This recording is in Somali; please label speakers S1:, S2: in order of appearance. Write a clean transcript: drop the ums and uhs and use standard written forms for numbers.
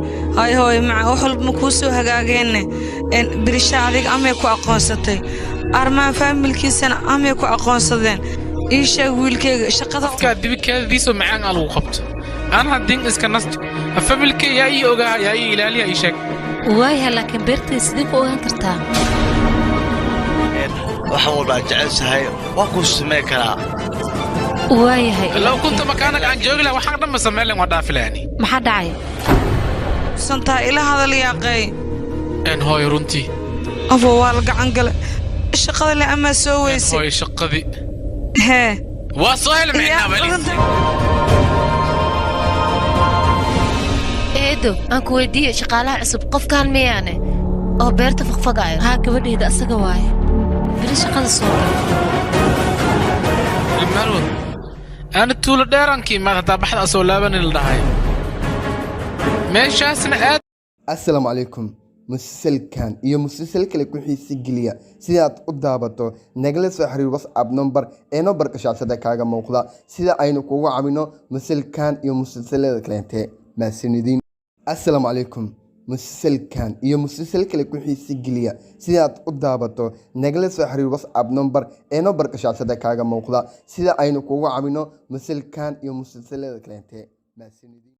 S1: Hay hooy maca, wax walba ma kuu soo hagaageenne? Birisha adiga amay ku aqoonsatay, Armaan faamilkiisana amay ku aqoonsadeen. Ii sheeg wiilkayga, shaqada?
S2: Qofkaa dibikeedadiisoo macaan aa lagu qabto. Aan haddin iska nasto, familkay yaa ii ogaa, yaa ii ilaaliya, ii sheeg.
S3: Waaya, laakiin beertay sidee ku ogaan kartaa?
S4: Wax walba aad jeceshahay waa kuu samey karaa.
S3: Waayahay.
S2: Low kunta makaanaga aan joogi laha, waxaan dhan ma samayn lahayn, waa dhaafi lahani.
S3: Maxaa dhacay?
S1: Santaa ila hadal yaaqay.
S2: Hooyo, runtii.
S1: Abo, waa la gacan gale shaqada le amaa soo weysay?
S2: Hooyo, shaqadii
S1: hee?
S2: Waa soo helay micnaa weli.
S5: Eedo, aan ku weydiiye, shaqaalaha cusub qofkaan miyaane oo beerta faqfagaayo?
S3: Haa gabadhayda, asaga waaye. Beri shaqada soo gal.
S2: Marwo, ana tuulo dheeraanka imaad hataa baxda asoo laabanin la dhahay meeshaasna aad.
S6: Assalaamu calaykum. Musalsalkan iyo musalsal kale ku xiisi geliya sidaad u daabato, nagala soo xiriir WhatsApp number ee numberka shaashada kaaga muuqda, sida aynu kugu cabino musalsalkan iyo musalsalada kaleente. Mahadsanidin. Assalaamu calaykum. Musalsalkan iyo musalsal kale ku xiisi geliya sidaad u daabato, nagala soo xiriir WhatsApp number ee numberka shaashada kaaga muuqda, sida aynu kugu cabino musalsalkan iyo musalsalada kaleente. Mahadsanidin.